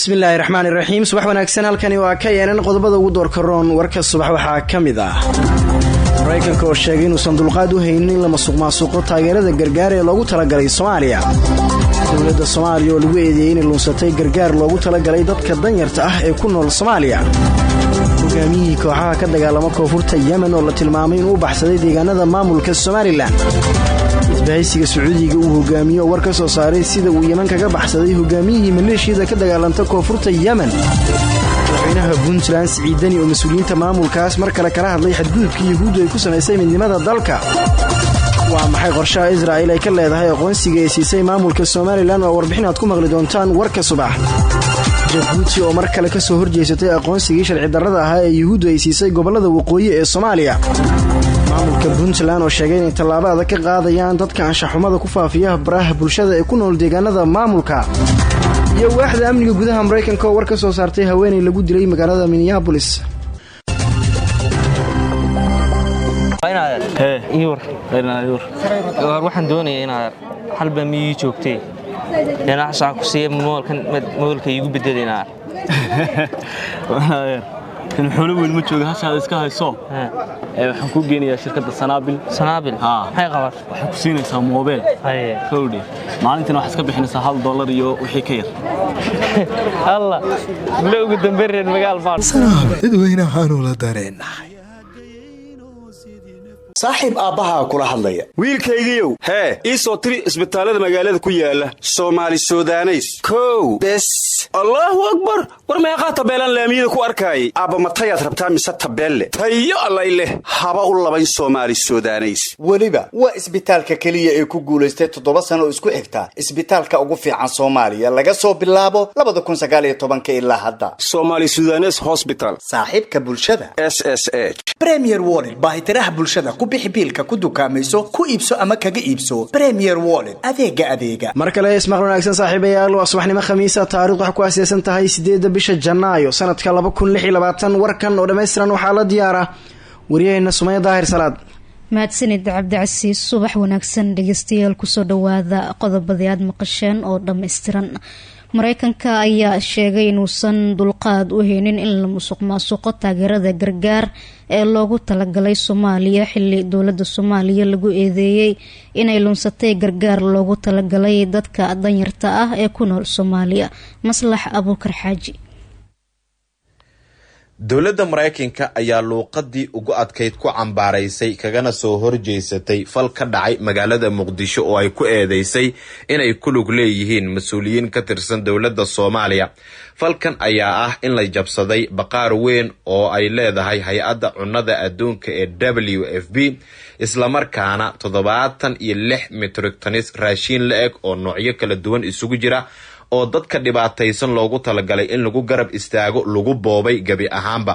Bismillaahi raxmaani raxiim. Subax wanaagsan. Halkani waa KNN. Qodobada ugu doorka roon warka subax waxaa ka mid ah Maraykanka oo sheegay inuusan dulqaad u haynin in la masuqmaasuqo taageerada gargaar ee loogu talagalay Soomaaliya. Dowladda Soomaaliya oo lagu eedeeyey inay lunsatay gargaar loogu talagalay dadka danyarta ah ee ku nool Soomaaliya. Hogaamiyihii kooxaha ka dagaalama koonfurta Yemen oo la tilmaamay inuu u baxsaday deegaanada maamulka Somaliland. Isbahaysiga Sacuudiga uu hogaamiye oo war ka soo saaray sida uu Yemen kaga baxsaday hogaamiyihii maleeshiyada ka dagaalanta koonfurta Yemen. Madaxweynaha Puntland Siciid Deni oo mas-uuliyiinta maamulkaas mar kale kala hadlay xadgudubkii Yahuuddu ay ku samaysay midnimada dalka. Waa maxay qorshaha Israa'il ay ka leedahay aqoonsiga ee siisay maamulka Somaliland? Waa warbixin aad ku maqli doontaan warka subax. Jabuuti oo mar kale kasoo horjeesatay aqoonsigii sharci darrada ahaa ee Yuhuuddu ay siisay gobolada waqooyi ee Soomaaliya. Maamulka Puntland oo sheegay inay tallaabo adag ka qaadayaan dadka anshaxumada ku faafiya baraha bulshada ee ku nool deegaanada maamulka. Iyo waaxda amniga gudaha Maraykanka oo war ka soo saartay haweeney lagu dilay magaalada Minneapolis. War, waxaan doonayaa inaad halba miyii joogtee dhinacsaan ku siiya moolkan, moolka iigu bedel inaad. Kan xoolo weyn ma jooga, hashaada iska hayso. Waxaan kuu geenayaa shirkadda Sanaabil. Sanaabil maxay qabat? Waxay ku siinaysaa moobeel kowdhe, maalintiina waxaad iska bixinaysaa $1 iyo wixii ka yar. Alla la ugu dambeyn reer magaal baan. Sanaabil dadweynahaanu la dareenahay. Saaxiib, aabbahaa kula hadlaya. Wiilkaygiiow hee, ii soo tiri isbitaallada magaalada ku yaala Soomaali Sudaneys. Kow bes. Allaahu akbar! War meeqaa tabeelaan laamiyada ku arkaayay? Aabba matayaad rabtaa mise tabeelle? Tayo allay leh. Haba u labayn Soomaali Sudaneys. Weliba waa isbitaalka keliya ee ku guulaystay 7 sano oo isku xigta isbitaalka ugu fiican Soomaaliya, laga soo bilaabo 2019-ka ilaa hadda. Somaali Sudanes Hosbital. Saaxiibka bulshada. SSH. Premier Wallet, baahitiraha bulshada. Ku bixi biilka, ku dukaamayso, ku iibso ama kaga iibso. Premier Wallet, adeega adeega. Mar kale ismaqal wanaagsan, saaxiibayaal. Waa subaxnimo Khamiisa, taarikhdu waxay ku aaseysan tahay 8-da bisha Janaayo sanadka 2026. Warkan oo dhammaystiran waxaa la diyaara waryaheena Sumaya Daahir Salaad. Mahadsanid, Cabdicasiis. Subax wanaagsan, dhegeystayaal. Kusoo dhawaada qodobadii aad maqasheen oo dhammaystiran. Mareykanka ayaa sheegay inuusan dulqaad u haynin in la musuq maasuqo taageerada gargaar ee loogu talagalay Soomaaliya, xili dowlada Soomaaliya lagu eedeeyey inay lunsatay gargaar loogu talagalay dadka danyarta ah ee ku nool Soomaaliya. Maslax Abuukar Xaaji. Dowladda Maraykanka ayaa luuqadii ugu adkayd ku cambaaraysay kagana soo horjeysatay fal ka dhacay magaalada Muqdisho oo ay ku eedeysay inay ku lug leeyihiin mas-uuliyiin ka tirsan dowladda Soomaaliya. Falkan ayaa ah in la jabsaday baqaar weyn oo ay leedahay hay-adda cunnada adduunka ee WFP, islamarkaana 76 metric tons raashiin la eg oo noocyo kala duwan isugu jira oo dadka dhibaataysan loogu talagalay in lagu garab istaago lagu boobay gebi ahaanba.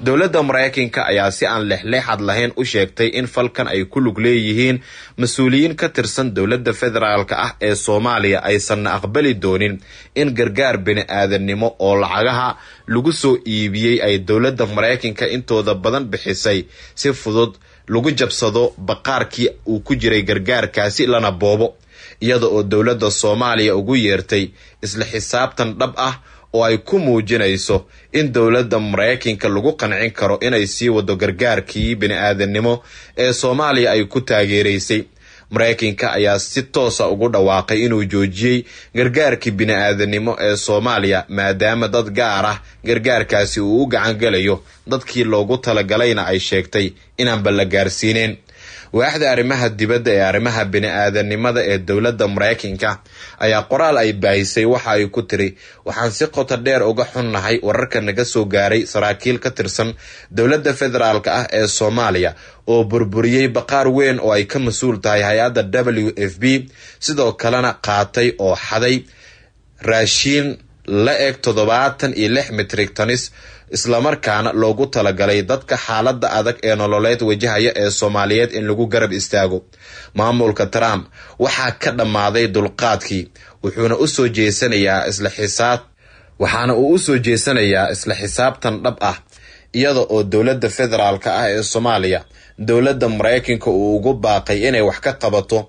Dowladda Maraykanka ayaa si aan lexleexad lahayn u sheegtay in falkan ay ku lug leeyihiin mas-uuliyiin ka tirsan dowladda federaalka ah ee Soomaaliya, aysanna aqbali doonin in gargaar bini-aadannimo oo lacagaha lagu soo iibiyey ay dowladda Maraykanka intooda badan bixisay si fudud lagu jabsado baqaarkii uu ku jiray gargaarkaasi lana boobo, iyada oo dowladda Soomaaliya ugu yeertay isla xisaabtan dhab ah oo ay ku muujinayso in dowladda Maraykanka lagu qancin karo inay sii wado gargaarkii bini-aadannimo ee Soomaaliya ay ku taageeraysay. Maraykanka ayaa si toosa ugu dhawaaqay inuu joojiyey gargaarkii bini-aadannimo ee Soomaaliya, maadaama dad gaar ah gargaarkaasi uu u gacangelayo, dadkii loogu talagalayna ay sheegtay inaanba la gaarsiineen. Waaxda arrimaha dibadda ee arrimaha bini-aadanimada ee dowladda Maraykanka ayaa qoraal ay baahisay waxa ay ku tiri: "Waxaan si qoto dheer uga xunnahay wararka naga soo gaaray saraakiil ka tirsan dowladda federaalka ah ee Soomaaliya oo burburiyey baqaar weyn oo ay ka mas-uul tahay hay-adda WFP, sidoo kalena qaatay oo xaday raashiin la eg 76 metric tons, islamarkaana loogu talagalay dadka xaaladda adag ee nololeed wajahaya ee Soomaaliyeed in lagu garab istaago. Maamulka Trump waxaa ka dhammaaday dulqaadkii, wuxuuna usoo jeesanayaa isla xisaab waxaana uu usoo jeesanayaa isla xisaabtan dhab ah, iyada oo dowladda federaalka ah ee Soomaaliya dowladda Maraykanka uu ugu baaqay inay wax ka qabato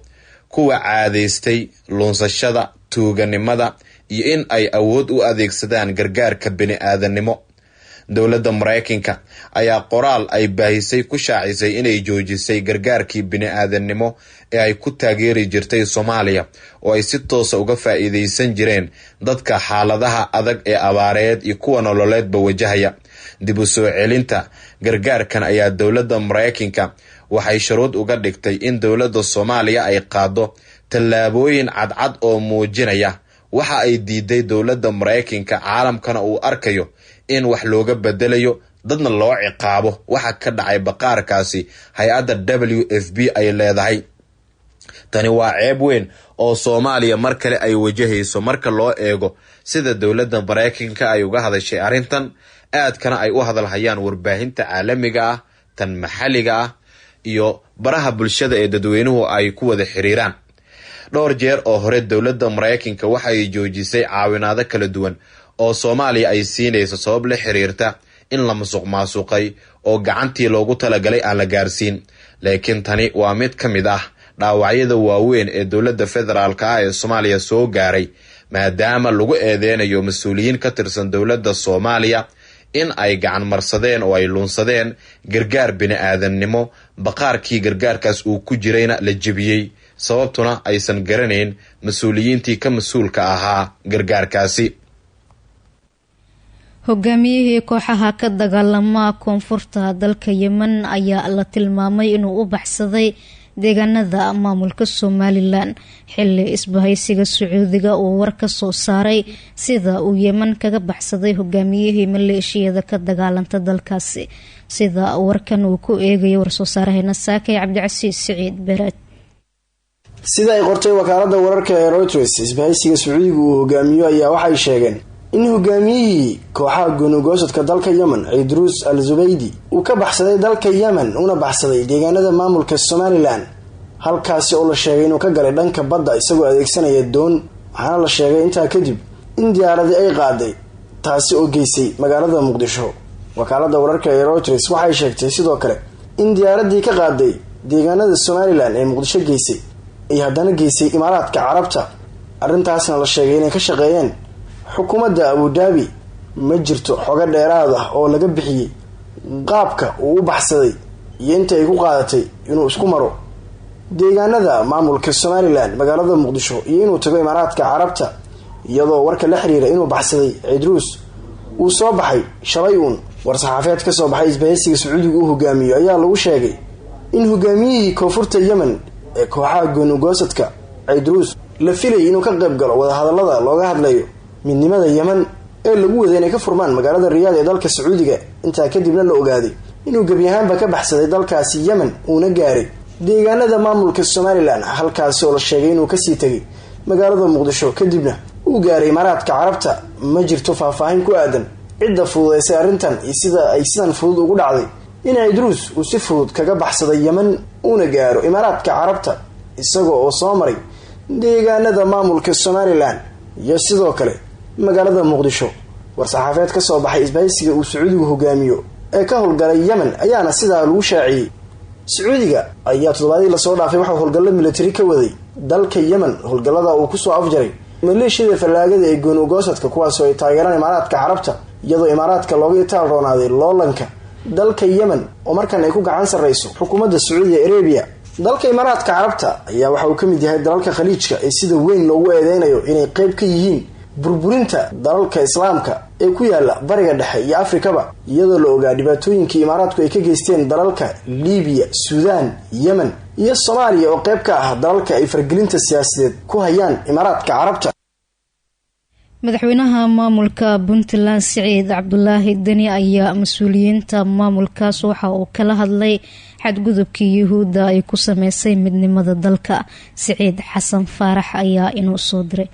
kuwa caadaystay lunsashada, tuuganimada. iyo in ay awood u adeegsadaan gargaarka bini-aadannimo. Dowladda Maraykanka ayaa qoraal ay baahisay ku shaacisay inay joojisay gargaarkii bini-aadannimo ee ay ku taageeri jirtay Soomaaliya, oo ay si toosa uga faa'iidaysan jireen dadka xaaladaha adag ee abaareed iyo kuwa nololeedba wajahaya. Dib u soo celinta gargaarkan ayaa dowladda Maraykanka waxay shuruud uga dhigtay in dowladda Soomaaliya ay qaado tallaabooyin cadcad oo muujinaya waxa ay diiday dowladda Maraykanka, caalamkana uu arkayo in wax looga bedelayo dadna loo ciqaabo waxa ka dhacay baqaarkaasi hay-adda WFP ay leedahay. Tani waa ceeb weyn oo Soomaaliya mar kale ay wajahayso marka loo eego sida dowladda Maraykanka ay uga hadashay arrintan, aadkana ay u hadalhayaan warbaahinta caalamiga ah, tan maxalliga ah iyo baraha bulshada ee dadweynuhu ay ku wada xiriiraan. Dhowr jeer oo hore dowladda Maraykanka waxay joojisay caawinaado kala duwan oo Soomaaliya ay siinayso sabab la xiriirta in la musuq maasuqay oo gacantii loogu talagalay aan la gaarsiin. Laakiin tani waa mid ka mid ah dhaawacyada waaweyn ee dowladda federaalka ah ee Soomaaliya soo gaaray, maadaama lagu eedeynayo mas-uuliyiin ka tirsan dowladda Soomaaliya in ay gacan marsadeen oo ay luunsadeen gargaar bini-aadannimo, baqaarkii gargaarkaas uu ku jirayna la jebiyey, sababtuna aysan garanayn mas-uuliyiintii ka mas-uulka ahaa gargaarkaasi. Hogaamiyihii kooxaha ka dagaalama koonfurta dalka Yemen ayaa la tilmaamay inuu u baxsaday deegaanada maamulka Somalilan, xilli isbahaysiga Sacuudiga uu war ka soo saaray sida uu Yemen kaga baxsaday hogaamiyihii maleeshiyada ka dagaalanta dalkaasi. Sida warkan uu ku eegayo warsoo saaraheena Saakay Cabdicasiis Siciid Bereed. Sida ay qortay wakaalada wararka ee Reuters, isbahaysiga Sacuudiga uu hogaamiyo ayaa waxay sheegeen in hogaamiyihii kooxaha goonugoosadka dalka Yemen Ciidruus al Zubaydi uu ka baxsaday dalka Yemen una baxsaday deegaanada maamulka Somalilan, halkaasi oo la sheegay inuu ka galay dhanka badda isagoo adeegsanaya doon. Waxaana la sheegay intaa kadib in diyaaradii ay qaaday taasi oo geysay magaalada Muqdisho. Wakaalada wararka ee Reuters waxay sheegtay sidoo kale in diyaaradii ka qaaday deegaanada Somalilan ee Muqdisho geysay ay haddana geysay Imaaraadka Carabta, arrintaasna la sheegay inay ka shaqeeyeen xukuumadda Abu Dhabi. Ma jirto xogo dheeraad ah oo laga bixiyey qaabka uu u baxsaday iyo inta ay ku qaadatay inuu isku maro deegaanada maamulka Somalilan, magaalada Muqdisho iyo inuu tago Imaaraadka Carabta, iyadoo warka la xiriira inuu baxsaday Ciidruus uu soo baxay shalay uun. War-saxaafeed ka soo baxay isbahaysiga Sacuudiga uu hogaamiyo ayaa lagu sheegay in hogaamiyihii koonfurta Yemen ee kooxaha goonugoosadka Ciidruus la filayay inuu ka qayb galo wadahadalada looga hadlayo midnimada Yemen ee lagu waday inay ka furmaan magaalada Riyaad ee dalka Sacuudiga. Intaa kadibna la ogaaday inuu gebi ahaanba ka baxsaday dalkaasi Yemen uuna gaaray deegaanada maamulka Somalilan, halkaasi oo la sheegay inuu kasii tegay magaalada Muqdisho kadibna uu gaaray Imaaraadka Carabta. Ma jirto faahfaahin ku aadan cidda fududeysay arrintan iyo sida ay sidan fudud ugu dhacday in Ciidruus uu si fudud kaga baxsaday Yemen uuna gaaro Imaaraadka Carabta isagoo oo soo maray deegaanada maamulka Somalilan iyo sidoo kale magaalada Muqdisho. War-saxaafeed ka soo baxay isbahaysiga uu Sacuudigu hogaamiyo ee ka howlgalay Yemen ayaana sidaa lagu shaaciyey. Sacuudiga ayaa toddobaadii lasoo dhaafay waxuu howlgallo militari ka waday dalka Yemen, howlgallada uu kusoo afjaray maleeshiyada fallaagada ee goonugoosadka, kuwaasoo ay taageeraan Imaaraadka Carabta, iyadoo Imaaraadka looga itaal roonaaday loolanka dalka Yemen oo markan ay ku gacan sarreyso xukuumadda Sacuudi Arabia. Dalka Imaaraadka Carabta ayaa waxa uu ka mid yahay dalalka Khaliijka ee sida weyn loogu eedeynayo inay qayb ka yihiin burburinta dalalka Islaamka ee ku yaala Bariga Dhexe iyo Afrikaba, iyadoo la ogaa dhibaatooyinkii Imaaraadku ay ka geysteen dalalka Liibiya, Suudaan, Yemen iyo Soomaaliya oo qayb ka ah dalalka ay fargelinta siyaasadeed ku hayaan Imaaraadka Carabta. Madaxweynaha maamulka Puntland Siciid Cabdulaahi Deni ayaa mas-uuliyiinta maamulkaas waxa uu kala hadlay xadgudubkii Yuhuudda ay ku sameysay midnimada dalka. Siciid Xasan Faarax ayaa inuu soo diray.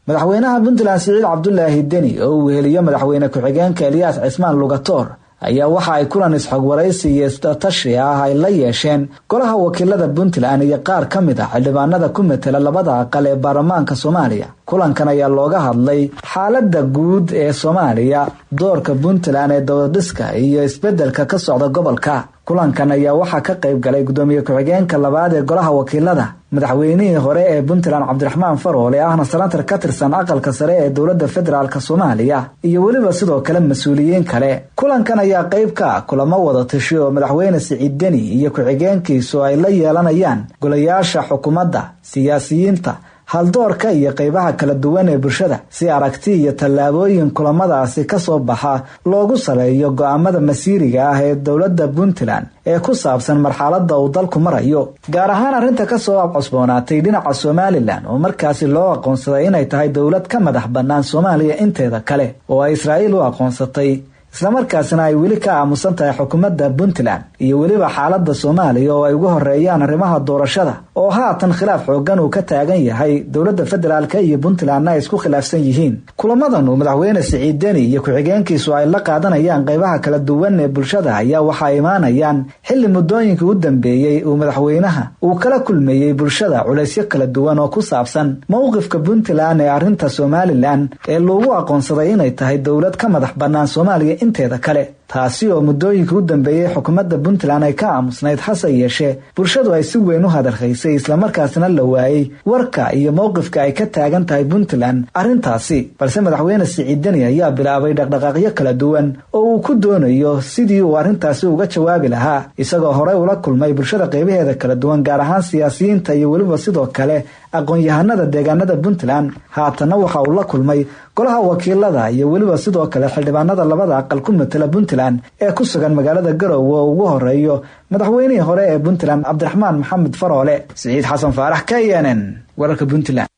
Madaxweynaha Puntland Siciid Cabdulaahi Deni oo uu weheliyo madaxweyne ku-xigeenka Eliyaas Cismaan Lugatoor ayaa waxa ay kulan isxog waraysi iyo istatashi ah ay la yeesheen golaha wakiilada Puntland iyo qaar ka mid ah xildhibaanada ku metela labada aqal ee baarlamaanka Soomaaliya. Kulankan ayaa looga hadlay xaaladda guud ee Soomaaliya, doorka Puntland ee dowladhiska iyo isbedelka ka socda gobolka. Kulankan ayaa waxaa ka qayb galay gudoomiye ku-xigeenka labaad ee golaha wakiilada, madaxweynihii hore ee Puntland Cabdiraxmaan Faroole, ahna senatar ka tirsan aqalka sare ee dowladda federaalk Soomaaliya, iyo weliba sidoo kale mas-uuliyiin kale. Kulankan ayaa qayb ka ah kulamo wada tashi oo madaxweyne Siciid Deni iyo ku-xigeenkiisu ay la yeelanayaan golayaasha xukuumadda, siyaasiyiinta, haldoorka iyo qeybaha kala duwan ee bulshada, si aragti iyo tallaabooyin kulamadaasi kasoo baxa loogu saleeyo go-aamada masiiriga ah ee dowladda Puntland ee ku saabsan marxaladda uu dalku marayo, gaar ahaan arrinta kasoo cusboonaatay dhinaca Somalilan oo markaasi loo aqoonsaday inay tahay dowlad ka madax bannaan Soomaaliya inteeda kale oo ay Israa'iil u aqoonsatay, islamarkaasina ay weli ka aamusan tahay xukuumadda Puntland, iyo weliba xaaladda Soomaaliya oo ay ugu horeeyaan arrimaha doorashada oo haatan khilaaf xoogan uu ka taagan yahay, dowladda federaalka iyo Puntlandna ay isku khilaafsan yihiin. Kulamadan uu madaxweyne Siciid Deni iyo ku-xigeenkiisu ay la qaadanayaan qeybaha kala duwan ee bulshada ayaa waxaa imaanayaan xilli muddooyinkii u dambeeyey uu madaxweynaha uu kala kulmeeyey bulshada culaysyo kala duwan oo ku saabsan mowqifka Puntland ee arrinta Somalilan ee loogu aqoonsaday inay tahay dowlad ka madax bannaan Soomaaliya inteeda kale, taasi oo muddooyinka u dambeeyey xukuumadda Puntland ay ka aamusnayd. Hase yeeshee bulshadu ay si weyn u hadalhaysay, islamarkaasna la waayey warka iyo mowqifka ay ka taagan tahay Puntland arrintaasi. Balse madaxweyne Siciid Deni ayaa bilaabay dhaqdhaqaaqyo kala duwan oo uu ku doonayo sidii uu arrintaasi uga jawaabi lahaa, isagoo horey ula kulmay bulshada qeybaheeda kala duwan, gaar ahaan siyaasiyiinta iyo weliba sidoo kale aqoon-yahanada deegaanada Puntland. Haatanna waxa uu la kulmay golaha wakiilada iyo weliba sidoo kale xildhibaanada labada aqal ku matala Puntland ee ku sugan magaalada Garowe oo ugu horeeyo madaxweynihii hore ee Puntland Cabdiraxmaan Maxamed Faroole. Siciid Xasan Faarax, KNN, wararka Puntland.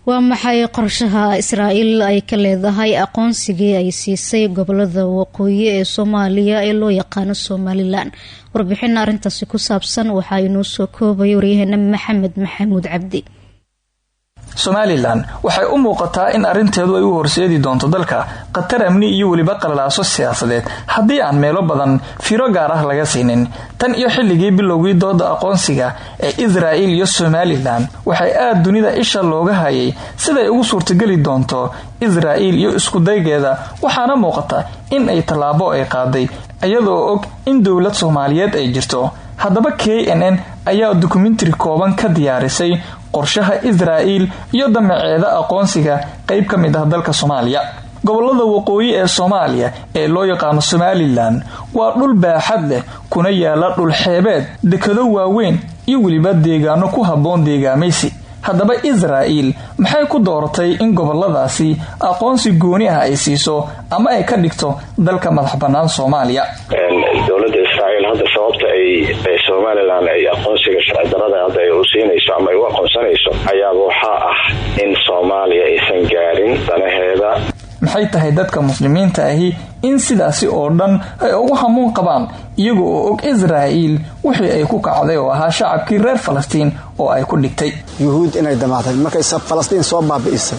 Waa maxay qorshaha Israa'iil ay ka leedahay aqoonsigii ay siisay gobolada waqooyi ee Soomaaliya ee loo yaqaano Somalilan? Warbixin arrintaasi ku saabsan waxaa inoo soo koobaya waryaheena Maxamed Maxamuud Cabdi. Somalilan waxay u muuqataa in arrinteedu ay u horseedi doonto dalka khatar amni iyo weliba qalalaaso siyaasadeed haddii aan meelo badan firo gaar ah laga siinin. Tan iyo xilligii bilowgii dooda aqoonsiga ee Israa'iil iyo Somalilan, waxay aad dunida isha looga hayay siday ugu suurtageli doonto Israa'iil iyo iskudaygeeda, waxaana muuqata in ay tallaabo ay qaaday iyadoo og in dowlad Soomaaliyeed ay jirto. Haddaba KNN ayaa dokumentari kooban ka diyaarisay qorshaha Israa'iil iyo damaceeda aqoonsiga qeyb ka mid ah dalka Soomaaliya. Gobolada waqooyi ee Soomaaliya ee loo yaqaano Somalilan waa dhul baaxad leh, kuna yaala dhul xeebeed, dekado waaweyn iyo weliba deegaano ku habboon deegaamaysi. Haddaba Israa'iil maxay ku dooratay in goboladaasi aqoonsi gooni ah ay siiso ama ay ka dhigto dalka madax bannaan Soomaaliya? Dowladda Israa'iil hadda sababta ay Somalilan ay aqoonsiga sharci darada hadda ay u siinayso ama ay u aqoonsanayso ayaaba waxaa ah in Soomaaliya aysan gaarin danaheeda. Maxay tahay dadka muslimiinta ahi in sidaasi oo dhan ay ugu hamuun qabaan, iyaga oo og Israa'iil wixii ay ku kacday oo ahaa shacabkii reer Falastiin oo ay ku dhigtay? Yuhuud inay damacday markay Falastiin soo baabi'isay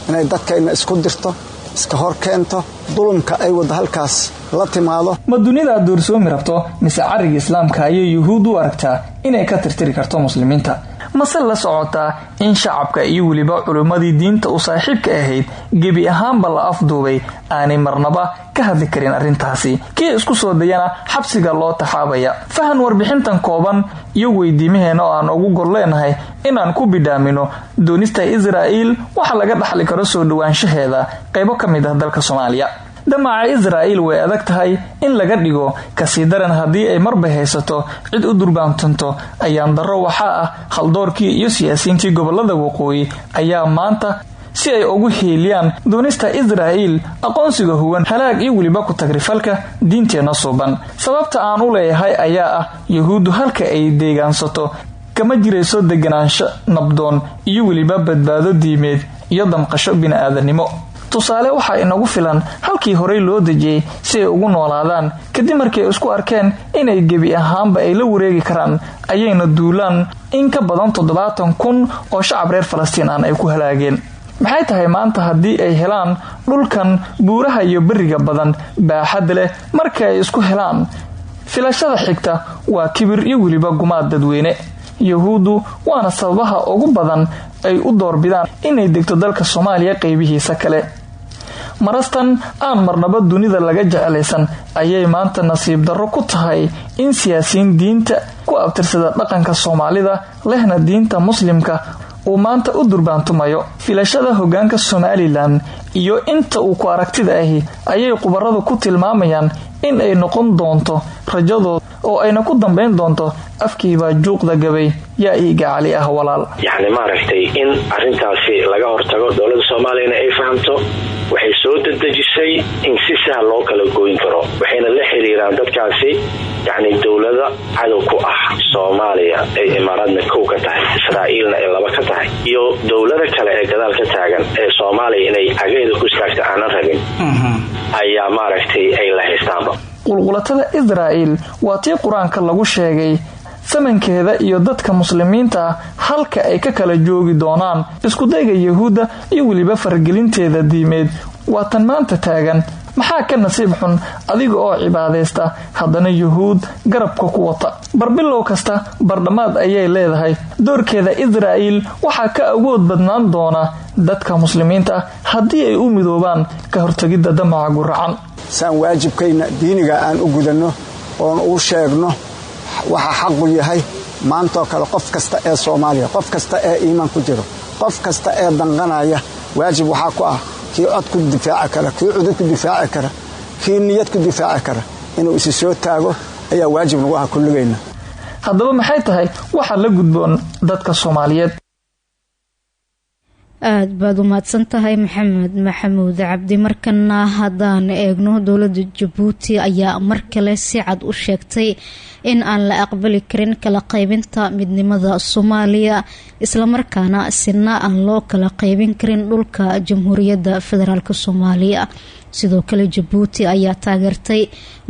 inay dadkayna isku dirto, iska hor keento, dulumka ay wadda halkaas la timaado. Ma dunidaa doorsoomi rabto mise carriga islaamka ayay Yuhuud u aragtaa inay ka tirtiri karto muslimiinta? Mase la socotaa in shacabka iyo weliba culimmadii diinta u saaxiibka ahayd gebi ahaanba la afduubay, aanay marnaba ka hadli karin arrintaasi, kii isku soo dayana xabsiga loo taxaabaya? Fahan warbixintan kooban iyo weydiimaheenna oo aan ugu gol leenahay inaan ku bidhaamino doonista Israa'iil waxa laga dhaxli karo soo dhowaanshaheeda qaybo ka mid ah dalka Soomaaliya. Damaca Israa'iil way adag tahay in laga dhigo, kasii daran haddii ay marba haysato cid u durbaantunto. Ayaan darro waxaa ah haldoorkii iyo siyaasiyiintii gobolada waqooyi ayaa maanta si ay ugu hiiliyaan doonista Israa'iil aqoonsiga huwan halaag iyo weliba ku tagrifalka diinteenna suuban. Sababta aan u leeyahay ayaa ah Yuhuuddu halka ay deegaansato kama jirayso deganaansho nabdoon iyo weliba badbaado diimeed iyo damqasho bini'aadanimo. Tusaale waxaa inagu filan halkii horey loo dejiyey si ay ugu noolaadaan, kadib markii ay isku arkeen inay gebi ahaanba ay la wareegi karaan, ayayna duulaan in ka badan 70,000 oo shacab reer Falastiin aan ay ku halaageen. Maxay tahay maanta haddii ay helaan dhulkan buuraha iyo beriga badan baaxad leh? Marka ay isku helaan, filashada xigta waa kibir iyo weliba gumaad dadweyne Yahuuddu, waana sababaha ugu badan ay u doorbidaan inay degto dalka Soomaaliya qeybihiisa kale. Marastan aan marnaba dunida laga jeclaysan ayay maanta nasiib darro ku tahay in siyaasiyiin diinta ku abtirsada dhaqanka Soomaalida lehna diinta muslimka uu maanta u durbaantumayo. Filashada hogaanka Somalilan iyo inta uu ku aragtida ahi ayay khubaradu ku tilmaamayaan in ay noqon doonto rajadooda oo ayna ku dambeyn doonto afkiibaa juuqda gabay yaa iiga cali ah walaal. Yacni maaragtay in arrintaasi laga hortago, dowladda Soomaaliyana ay fahamto waxay soo dedejisay in si sahal loo kala gooyn karo, waxayna la xiriiraan dadkaasi yacni dowlada cadow ku ah Soomaaliya ay Imaaraadna kow ka tahay, Israa'iilna ay laba ka tahay, iyo dowlada kale ee gadaal ka taagan ee Soomaaliya inay cagaheeda ku istaagta aanan rabin ayaa maaragtay ay la haystaanba. Qulqulatada Israa'iil waa tii Qur-aanka lagu sheegay samankeeda iyo dadka muslimiinta ah halka ay ka kala joogi doonaan. Iskudayga Yahuudda iyo weliba faragelinteeda diimeed waa tan maanta taagan. Maxaa ka nasiib xun adiga oo cibaadaysta haddana Yuhuud garabka ku wata? Barbilow kasta bardhammaad ayay leedahay. Doorkeeda Israa'iil waxaa ka awood badnaan doona dadka muslimiinta ah haddii ay u midoobaan ka hortagidda damaca guracan. Saan waajibkayna diiniga aan u gudanno oon uu sheegno waxa xaqu yahay maantoo kale, qof kasta ee Soomaaliya, qof kasta ee iimaan ku jiro, qof kasta ee danqanaya, waajib waxaa ku ah kii cod ku difaaci kara, kii cudud ku difaaci kara, kii niyad ku difaaci kara inuu isi soo taago ayaa waajib nagu ah kulligayna. Haddaba maxay tahay waxaa la gudboon dadka Soomaaliyeed? Aada baad u mahadsan tahay, Maxamed Maxamuud Cabdi. Markana haddaan eegno, dowlada Jabuuti ayaa mar kale si cad u sheegtay in aan la aqbali karin kala qaybinta midnimada Soomaaliya, islamarkaana sina aan loo kala qaybin karin dhulka Jamhuuriyadda Federaalk Soomaaliya. Sidoo kale, Jabuuti ayaa taageertay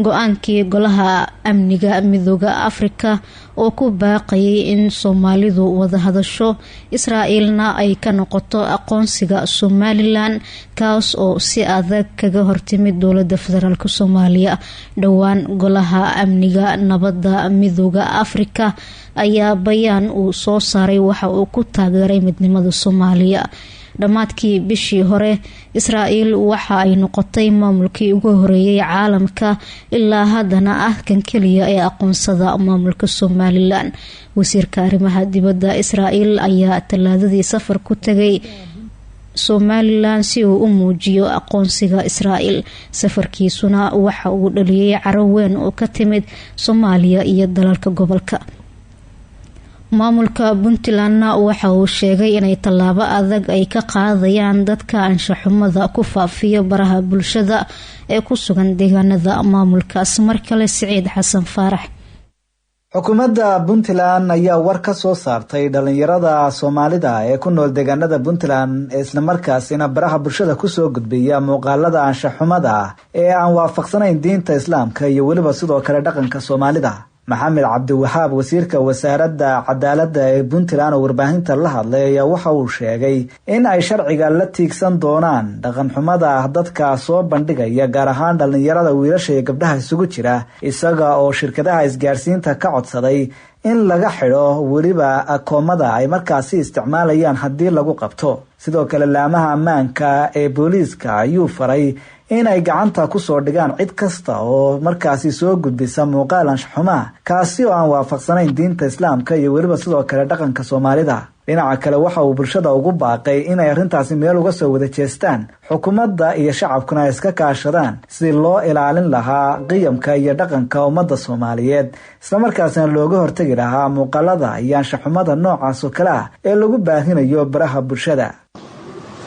go-aankii Golaha Amniga Midooda Afrika oo ku baaqayay in Soomaalidu wada hadasho, Israa'iilna ay ka noqoto aqoonsiga Somalilan, kaas oo si adag kaga hortimid dowlada Federaalk Soomaaliya. Dhowaan Golaha Amniga Nabadda Midooda Afrika ayaa bayaan uu soo saaray waxa uu ku taageeray midnimada Soomaaliya. Dhammaadkii bishii hore, Israa'iil waxa ay noqotay maamulkii ugu horeeyay caalamka, ilaa haddana ah kan keliya ee aqoonsada maamulka Somalilan. Wasiirka arrimaha dibadda Israa'iil ayaa Talaadadii safar ku tagay Somalilan si uu u muujiyo aqoonsiga Israa'iil. Safarkiisuna waxa uu dhaliyay caro weyn oo ka timid Soomaaliya iyo dalalka gobolka. Maamulka Puntlandna waxa uu sheegay inay tallaabo adag ay ka qaadayaan dadka anshaxumada ku faafiya baraha bulshada ee ku sugan deegaanada maamulkaas. Mar kale Siciid Xasan Faarax. Xukuumadda Puntland ayaa war ka soo saartay dhalinyarada Soomaalida ee ku nool deegaanada Puntland ee islamarkaasina baraha bulshada kusoo gudbiya muuqaalada anshaxumada ah ee aan waafaqsanayn diinta Islaamka iyo weliba sidoo kale dhaqanka Soomaalida. Maxamed Cabdiwahaab, wasiirka wasaaradda cadaaladda ee Puntland oo warbaahinta la hadlay, ayaa waxa uu sheegay in ay sharciga la tiigsan doonaan dhaqanxumada dadka soo bandhigaya, gaar ahaan dhalinyarada wiilasha iyo gabdhaha isugu jira, isaga oo shirkadaha isgaarsiinta ka codsaday in laga xidho weliba akoomada ay markaasi isticmaalayaan haddii lagu qabto. Sidoo kale, laamaha ammaanka ee booliiska ayuu faray in ay gacanta kusoo dhigaan cid kasta oo markaasi soo gudbisa muuqaal anshaxumaa kaasi oo aan waafaqsanayn diinta Islaamka iyo weliba sidoo kale dhaqanka Soomaalida. Dhinaca kale, waxa uu bulshada ugu baaqay inay arrintaasi meel uga soo wada jeestaan, xukuumadda iyo shacabkuna ay iska kaashadaan sidii loo ilaalin lahaa qiyamka iyo dhaqanka ummadda Soomaaliyeed, islamarkaasina looga hortegi lahaa muuqaalada iyo anshaxumada noocaas oo kale ah ee lagu baahinayo baraha bulshada.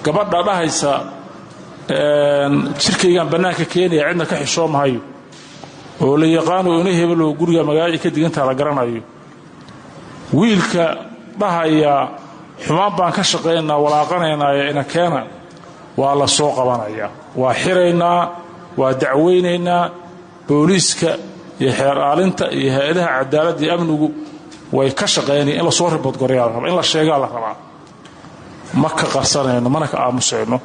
Gabadha dhahaysa jirkaygaan bannaanka keenaya, cidna ka xishoomahayo, oo la yaqaano ina hebel oo guriga magaalada ka digantaa la garanayo, wiilka dhahaya xumaan baan ka shaqaynaynaa, walaaqanaynaayo ina keena, waa la soo qabanayaa, waa xiraynaa, waa dacwaynaynaa. Booliiska iyo xeer aalinta iyo hay-adaha cadaaladda iyo amnigu way ka shaqaynaya. In lasoo riboodgoreyaa la rabaa, in la sheegaa la rabaa. Ma ka qarsanayno, mana ka aamusayno.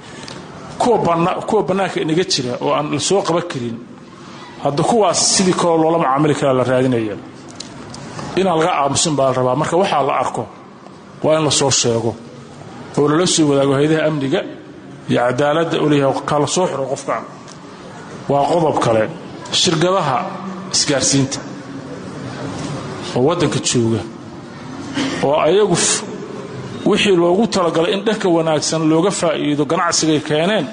Kuwa bannaanka inaga jira oo aan la soo qaban karin, hadda kuwaas sidii kaloo loola macaamili karaa la raadinaya. Inaan laga aamusin baa la rabaa. Marka waxaa la arko waa in la soo sheego oo lala soo wadaago hay-adaha amniga iyo cadaaladda u leeyahay kala soo xiro qofkan. Waa qodob kale, shirkadaha isgaarsiinta oo waddanka jooga oo ayagu wixii loogu talagalay in dhanka wanaagsan looga faa'iido ganacsigay keeneen,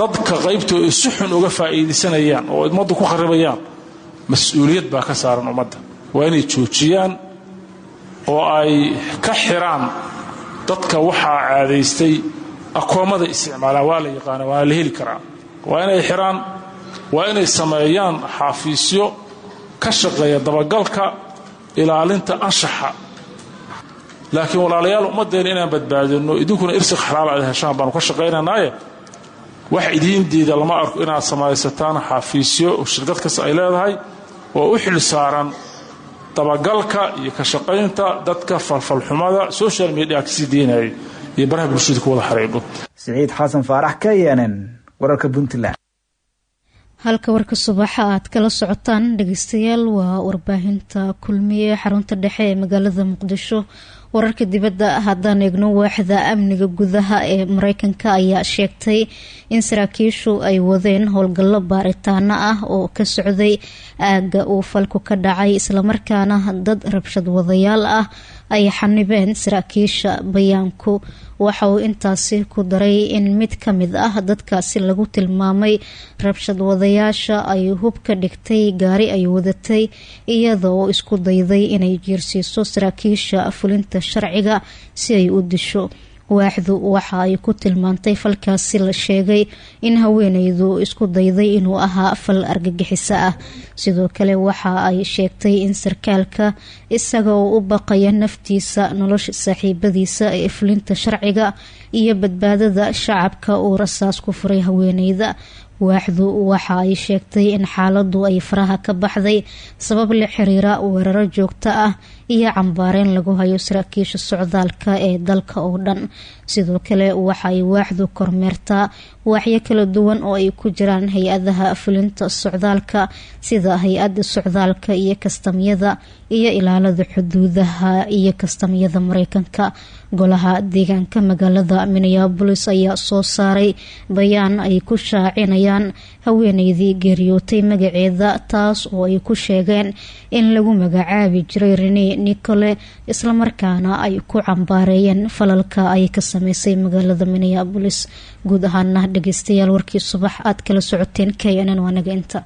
dadka qaybtooda si xun uga faa'iidaysanayaan oo ummadda ku kharibayaan, mas-uuliyad baa ka saaran ummadda. Waa inay joojiyaan oo ay ka xiraan dadka waxaa caadaystay akoommada isticmaalaan. Waa la yaqaana, waa la heli karaa. Waa inay xiraan, waa inay sameeyaan xafiisyo ka shaqeeya dabagalka ilaalinta anshaxa. Laakiin walaalayaal, ummaddeena inaan badbaadinno, idinkuna irsiq xalaal aad heshaan baanu ka shaqaynanaaye, wax idiin diida lama arko inaad samaysataan xafiisyo shirkad kasta ay leedahay oo u xil saaran dabagalka iyo ka shaqaynta dadka falfalxumada social media kasii deynaya iyo baraha bulshada ku wada xariidho. Siciid Xasan Faarax, KNN, wararka Puntland. Halka warka subaxa aad kala socotaan, dhegeystayaal, waa warbaahinta Kulmiye, xarunta dhexe ee magaalada Muqdisho. Wararka dibadda haddaan eegno, waaxda amniga gudaha ee Mareykanka ayaa sheegtay in saraakiishu ay wadeen howlgallo baaritaano ah oo ka socday aagga uu falku ka dhacay, islamarkaana dad rabshad wadayaal ah ay xanibeen saraakiisha. Bayaanku waxa uu intaasi ku daray in mid ka mid ah dadkaasi lagu tilmaamay rabshad wadayaasha ay hub ka dhigtay gaari ay wadatay, iyada oo isku dayday inay jiirsiiso saraakiisha fulinta sharciga si ay u disho. Waaxdu waxa ay ku tilmaantay falkaasi la sheegay in haweeneydu isku dayday inuu ahaa fal argagixiso ah. Sidoo kale waxa ay sheegtay in sarkaalka, isaga oo u baqaya naftiisa, nolosha saaxiibadiisa ee fulinta sharciga iyo badbaadada shacabka, uu rasaas ku furay haweeneyda. Waaxdu waxa ay sheegtay in xaaladu ay faraha ka baxday sabab la xiriira weeraro joogto ah iyo cambaareyn lagu hayo saraakiisha socdaalka ee dalka oo dhan. Sidoo kale waxa ay waaxdu kormeertaa waaxyo kala duwan oo ay ku jiraan hay-adaha fulinta socdaalka sida Hay-adda Socdaalka iyo Kastamyada iyo Ilaalada Xuduudaha iyo Kastamyada Mareykanka. Golaha deegaanka magaalada Minneapolis ayaa soo saaray bayaan ay ku shaacinayaan haweeneydii geeriyootay magaceeda, taas oo ay ku sheegeen in lagu magacaabi jiray Renee Nicole, islamarkaana ay ku cambaareeyeen falalka ay ka sameysay magaalada Minneapolis. Guud ahaana, dhageystayaal, warkii subax aad kala socoteen KNN waa naga inta.